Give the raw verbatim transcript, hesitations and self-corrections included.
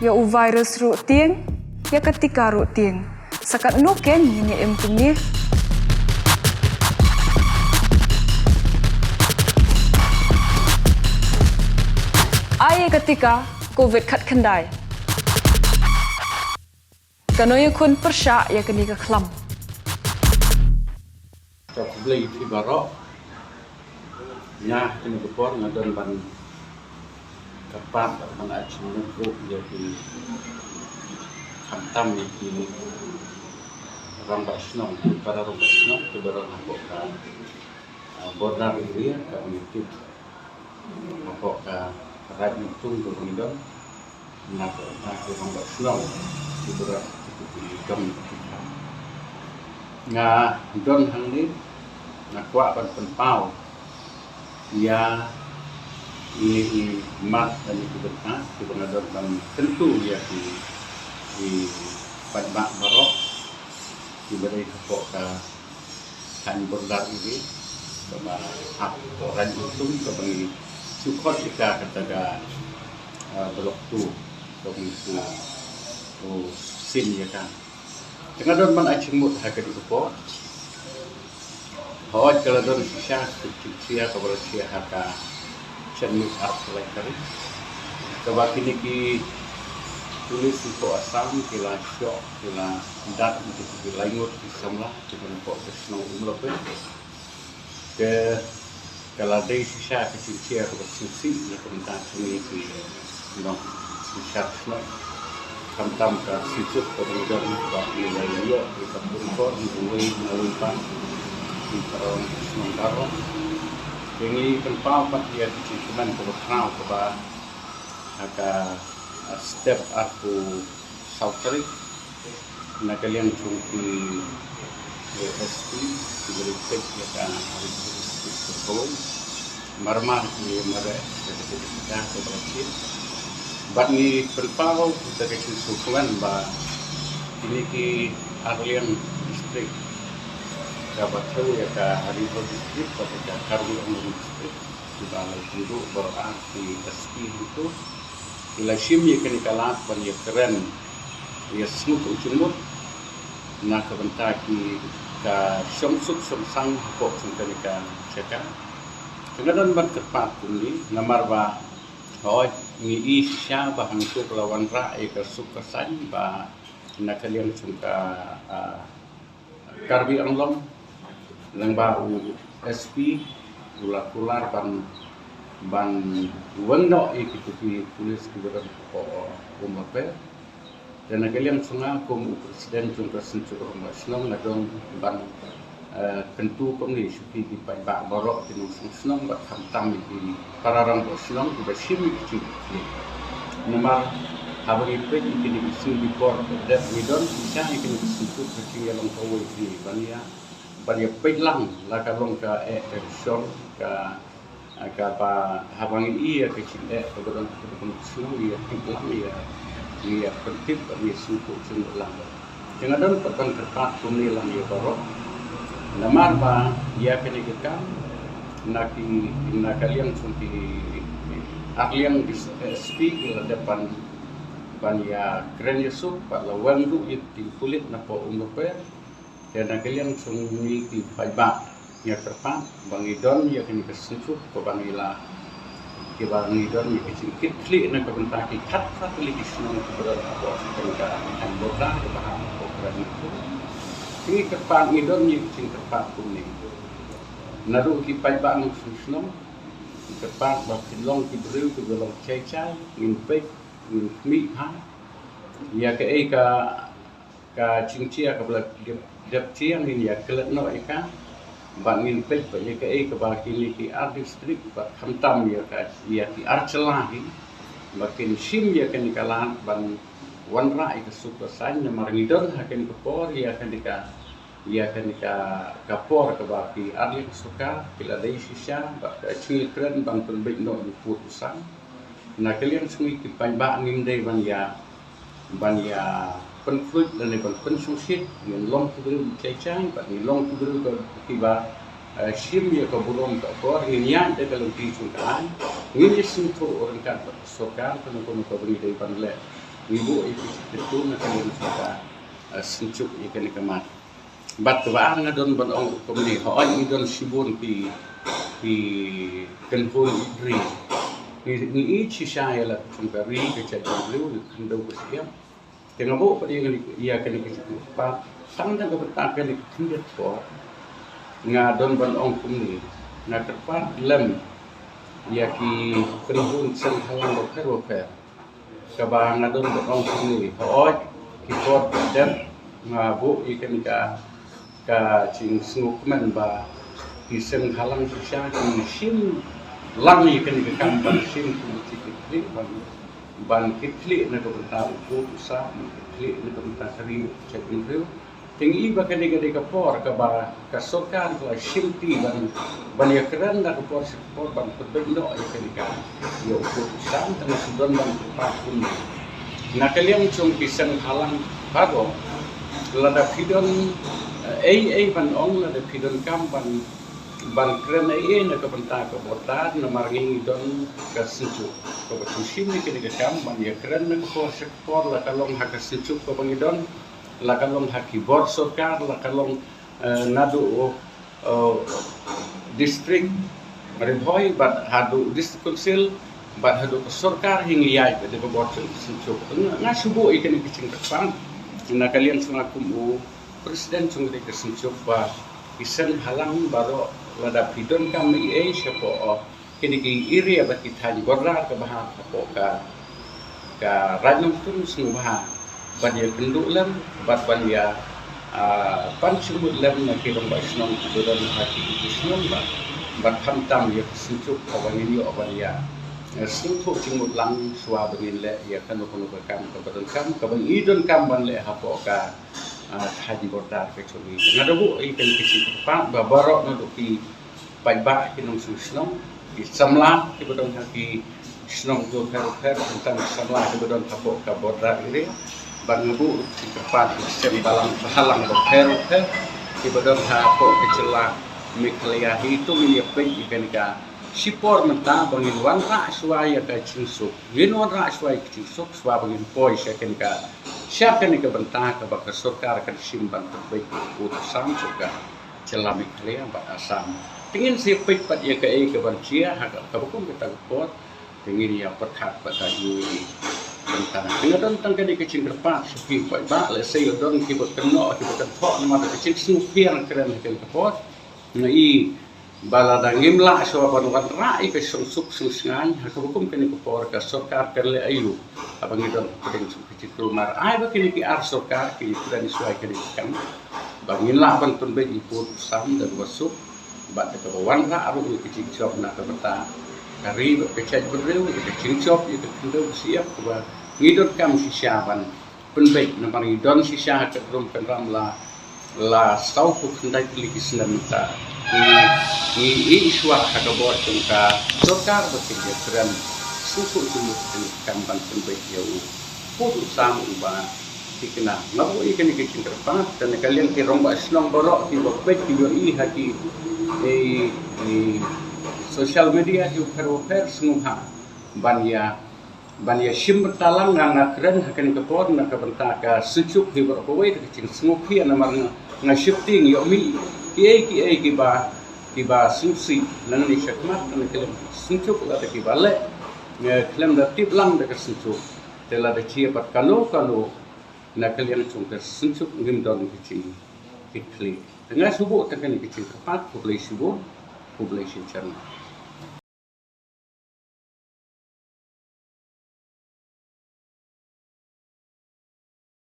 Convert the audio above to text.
Ïa u virus ruh tieng, ïa ka tika ruh tieng. Sa katno ken ngin ïa im kumne? Ai ïa ka tika covid khatkhyndai. Kano ïa khun pyrshah ïa kane ka khlam? Ka khublei ïa phi baroh. Nga kane ka por nga don ban kyrpad ban ai jingmut ruh ïa ki, khamtam ïa ki rangbah shnong, ki para rangbah shnong kiba don hapoh ka, ah, border area, ka community. Hapoh ka Raid Nongtung ka ngi don, na ka, na ka rangbah shnong, ki bra, ki, ki, ki, kam, ki, kam. Nga don hangne, nga kwah ban pynpaw ïa i, i mat lane ki bynta kiba nga don ban kyntu ïa ki, i paidbah baroh kiba dei hapoh ka thaiñ border area, kaba hap hapoh Raid Nongtung, kaba ngi shu khot ïa ka kata ka, ah, block two, kaba ngi shu, oh, sim ïa ka. Te nga don ban ai jingmut ha kane ka por. Hooid, ka la don shisha ka jingshia kaba la shia ha ka janmiet arphew lai tarik, kaba kine ki pulit hapoh Assam ki la shoh, ki la dat ïa ki lai ngut ki samla kiba na hapoh ka shnong Umlape. Te ka la dei shisha ka jingshia kaba sngewsih na ka bynta jong ngi ki nongshong shnong. Khamtam ka shisha ka dei don ba ngi la ïoh ïa ka bun bor ngi uwei na uwei pat ki para nongshong shnong baroh. Te ngi pynpaw pat ïa ka jingkmen kaba khraw kaba ha ka, ah, step arphew saw tarik, na ka liang jong ki, eh, S P, ki briew peit ïa ka, ah, district ka kawei. Marmar ki mareh ïa ka district ka kawei. Bad ngi pynpaw ïa ka jingsngewkmen ba kine ki arliang district, kaba thew ïa ka Ri Bhoi district bad ïa ka Karbi Anglong district, kiba la ïakynduh baroh ar ki S P hangto, ki la shim ïa kane ka lad ban ïakren, ïasngewthuh jingmut na ka bynta ki, ka shongsuk shongsang hapoh jong kane ka jaka. Te nga don ban kyrpad kumne, namar ba hooid ngi i shisha ba hangto ka la wanrah ïa ka suk ka saiñ ba na ka liang jong ka, ah, Karbi Anglong, lyngba u S P u la kular ban, ban weng noh ïa kito ki pulit kiba don hapoh Umlape. Te na ka liang jong nga kum u president jong ka Synjuk Rangbah Shnong nga don ban, eh, kyntu kumne sha ki, ki paidbah baroh ki nongshong shnong bad khamtam ïa ki para rangbah shnong kiba shim ïa ki jingkitkhlieh. Namar haba ngi peit ïa kine ki sngi ki por ba dep ngi don shisha ïa kine ki sngi ka jingïalong kawei hi ban ïa, ban ïa peit lang la ka long ka eh ka shong ka, kaba haba ngi i ïa ka jingeh kaba don ha kaba ngi shu ïa peit lang ïa, ïa pyntip ban ïa sngewthuh jingmut lang. Te nga don pat ban kyrpad kumne lang ïa baroh. Namar ba ïa kane ka kam na ki, na ka liang jong ki arliang ki S P ki la dep ban, ban ïakren ïasuk bad la weng ruh ïa ki pulit na poh Umlape. Te na ka liang jong ngi ki paidbah nga kyrpad ba ngi don ïa kane ka sngewthuh kaba ngi la, kiba ngi don ïa ka jingkitkhlieh na ka bynta ki khatphra tylli ki shnong kiba don hapoh kane ka thaiñ border kaba hap hapoh Raid Nongtung. Te ngi kyrpad, ngi don ïa ka jingkyrpad kumne. Naduh ki paidbah nongshong shnong, ngi kyrpad ba phin long ki briew kiba long jai jai, ngin peit, ngin khmih bha ïa kaei ka, ka jingjia kaba la dep, dep jia, ngin ïa klet noh ïa ka. Bad ngin peit bad ïa kaei kaba kine ki ar district bad khamtam ïa ka, ïa ki ar jylla hi ba kin shim ïa kane ka lad ban wanrah ïa ka suk ka saiñ, namar ngi don ha kane ka por ïa kane ka, ïa kane ka, ka por kaba ki arliang sorkar ki la dei shisha bad ka jingïakren ban pynbeit noh ïa u pud u sang. Na ka liang jong ngi ki paidbah ngim dei ban ïa, ban ïa pynfluid lane ban pynshongshit, ngin long ki briew jai jai bad ngin long ki briew kiba, eh, shim ïa ka burom ka akor, ngin ïaid da ka lynti jong ka aiñ, ngin ïasngewthuh ryngkat bad ka sorkar kano kano kaba ngi dei ban leh. Ngi buh ïa ki jingkyntu na ka liang jong ka, eh, synjuk ïa kane ka mat. Bad kaba ar nga don ban ong kumne, hooid ngi don shibun ki, ki kynhun ri. Ngi, ngi ïeit shisha ïa la ka jong ka ri, ka jaitbynriew, ka khyndew ka shyiap. Te nga buh pat ïa kane, ïa kane ka jingkyrpad tang na ka bynta kane ka khyndiat por. Nga don ban ong kumne, nga kyrpad lem ïa ki kynhun seng halang bapher bapher. Kaba nga don ban ong kumne, hooid ki por dep nga buh ïa kane ka, ka jingsngewkmen ba ki seng halang shisha ki shim lang ïa kane ka kam ban shim ki, ki, ki, ban ban kitkhlieh na ka bynta u pud u sam, ban kitkhlieh na ka bynta ka ri ka jaitbynriew. Te ngi i ba kane ka dei ka por kaba ka sorkar ka la shimti ban, ban ïakren na ka por sha ka por ban pynbeit noh ïa kane ka, ïa u pud u sam, te nga shu don ban kyrpad kumne. Na ka liang jong ki seng halang baroh, lada phi don, eh, ei ei ban ong, lada phi donkam ban ban kren ei ei na ka bynta ka border, namar ngi don ka synjuk kaba shim ïa kane ka kam ban ïakren na ka por sha ka por, la ka long ha ka synjuk kaba ngi don, la ka long ha ki bor sorkar, la ka long, eh, naduh, eh, district Ri Bhoi bad haduh district council bad haduh ka sorkar, hi ngi ïaid da ka bor synjuk. Nga, nga shu buh ïa kane ka jingkyrpad na ka liang jong nga kum u president jong kane ka synjuk ba ki seng halang baroh, lada phi donkam ei ei shapoh, oh, kine ki area bad ki thaiñ border kaba hap hapoh ka, ka Raid Nongstoiñ, sngewbha ban ïakynduh lem bad ban ïa, ah, pan jingmut lem na ki rangbah shnong kiba don ha ki, ki shnong bad, bad khamtam ïa ka synjuk kaba ngin ïoh ban ïa, eh, sngewthuh jingmut lang shuwa ba ngin leh ïa kano kano ka kam kaba donkam, kaba ngi donkam ban leh hapoh ka, ah, thaiñ border ka jong ngi. Nga da buh ïa kane ka jingkyrpad ba baroh naduh ki paidbah, ki nongshong shnong, ki samla kiba don ha ki shnong bapher bapher, tang ki samla kiba don hapoh ka border area. Bad nga buh ka jingkyrpad ïa ki seng balang, balang bapher bapher kiba don hapoh ka jylla Meghalaya, hi to ngin ïa peit ïa kane ka shipor mynta ba ngin wanrah shuwa ïa ka jingsuk. Ngin wanrah shuwa ïa ka jingsuk shuwa ba ngin poi sha kane ka, sha kane ka bynta kaba ka sorkar kan shim ban pynbeit u pud u sam jong ka jylla Meghalaya bad Assam. Te ngin sa peit pat ïa kaei kaban jia ha ka, kaba kum kata ka por. Te ngin ïa pyrkhat pat ha ïa u bynta. Te nga don tang kane ka jingkyrpad sha phi paidbah, lehse ïa don kiba kynnoh, kiba kynthoh namar ka jingsngewkhia kren ha kane ka por. Nga i ba lada ngim lah shuwa ban wanrah ïa ka shongsuk shongsngain ha kaba kum kane ka por, ka sorkar kan leh aïu haba ngi don hapdeng jong ka jingkulmar? Ai ba kine ki ar sorkar ki kren shuwa ïa kane ka kam ba ngin lah ban pynbeit ïa u pud u sam da kaba suk bad da kaba wanrah ruh ïa ka jingjop na ka bynta ka ri bad ka jaitbynriew, ïa ka jingjop ïa ka khyndew ka shyiap kaba ngi donkam shisha ban pynbeit, namar ngi don shisha ha ka drum ka ram la, la saw phew khyndai tylli ki snem mynta. Ngi, ngi ïeit shuwa ha ka bor jong ka sorkar ba kin ïakren sngewthuh jingmut, kin kam ban pynbeit ïa u pud u sam uba thikna. Nga buh ïa kane ka jingkyrpad, te na ka liang ki rangbah shnong baroh kiba peit, ki ïohi ha ki, eh, eh, social media kiba pher bapher, sngewbha ban ïa ban ïa shim bynta lang. Nga, nga kren ha kane ka por na ka bynta ka synjuk hi baroh kawei da ka jingsngewkhia namar nga, nga sheptieng ïoh mih kiei kiei kiba, kiba sngewsih nangne shakhmat na ka liang synjuk lada kiba leh, eh, khlem da tip lang da ka synjuk. Te lada jia pat kano kano na ka liang jong ka synjuk ngim don ka jingkitkhlieh. Te nga shu buh tang kane ka jingkyrpad, khublei shibun, khublei shihajar.